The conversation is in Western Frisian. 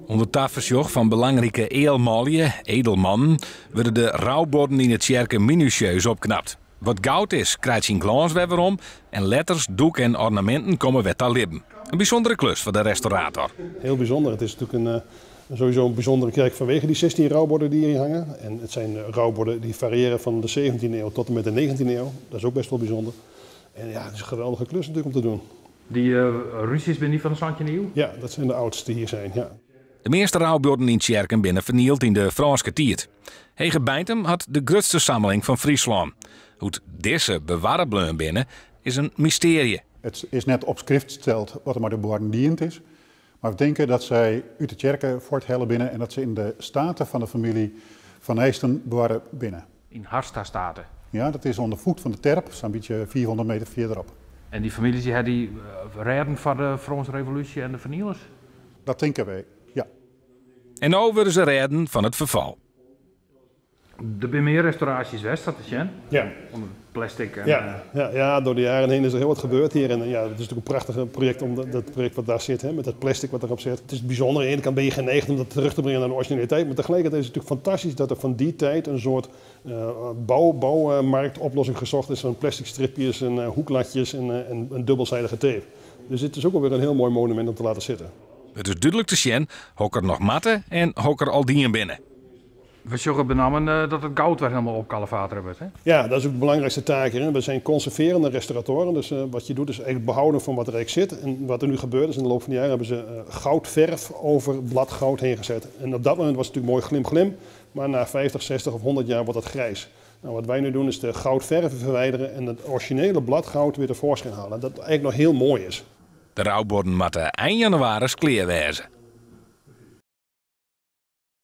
Under tafersjoch fan belangrike ealmanlju, edelmannen, wurde de roubuorden yn 'e tsjerke minusjeus opknapt. Wat goud is, krijt syn glâns wer werom en letters, doek en ornaminten komme wer ta libben. In bysûndere klus foar de restaurator. Heel bijzonder. Het is natuurlijk sowieso een bijzondere kerk vanwege die 16 rouwborden die hier hangen. En het zijn rouwborden die variëren van de 17e eeuw tot en met de 19e eeuw. Dat is ook best wel bijzonder. En ja, het is een geweldige klus natuurlijk om te doen. Dy rútsjes binne dy fan de 17e iuw? Ja, dat zijn de oudste die hier zijn, ja. De measte roubuorden yn tsjerken binne fernield yn de Frânske tiid. Hegebeintum hat de grutste sammeling fan Fryslân. Hoe't dizze bewarre bleaun binne, is in mystearje. It is net op skrift steld wat der mei de buorden diend is, mar we tinke dat sy út de tsjerke fuorthelle binne en dat se yn de state fan de famylje Van Eijsten bewarre binne. Yn Harsta State? Ja, dat is oan de foet fan de terp, sa'n bytsje 500 meter fierderop. En dy famyljes dy ha dy rêden foar de Frânske Revolúsje en de fernielers? Dat tinke wy, ja. En no wurde se rêden fan it ferfal. Der binne mear restauraasjes west, sa te sjen. Ja. Under plastic en... Ja, ja, ja, door de jaren heen is er heel wat gebeurd hier. En ja, het is natuurlijk een prachtig project, om dat project wat daar zit, hè, met dat plastic wat erop zit. Het is bijzonder. Aan de ene kant ben je geneigd om dat terug te brengen naar de originaliteit. Maar tegelijkertijd is het natuurlijk fantastisch dat er van die tijd een soort bouwmarktoplossing gezocht is van plastic stripjes en hoeklatjes en dubbelzijdige tape. Dus dit is ook alweer een heel mooi monument om te laten zitten. It is dúdlik te sjen hokker noch moatte en hokker al dien binne. We sjogge benammen dat it goud wer hielendal opkalefatere wurdt, hè? Ja, dat is ook de belangrijkste taak hier. We zijn conserverende restauratoren, dus wat je doet is eigenlijk behouden van wat er eigenlijk zit. En wat er nu gebeurd is in de loop van de jaren hebben ze goudverf over bladgoud heen gezet. En op dat moment was het natuurlijk mooi glim glim, maar na 50, 60 of 100 jaar wordt dat grijs. Nou, wat wij nu doen is de goudverven verwijderen en het originele bladgoud weer tevoorschijn halen. Dat eigenlijk nog heel mooi is. De roubuorden moatte ein jannewaris klear wêze.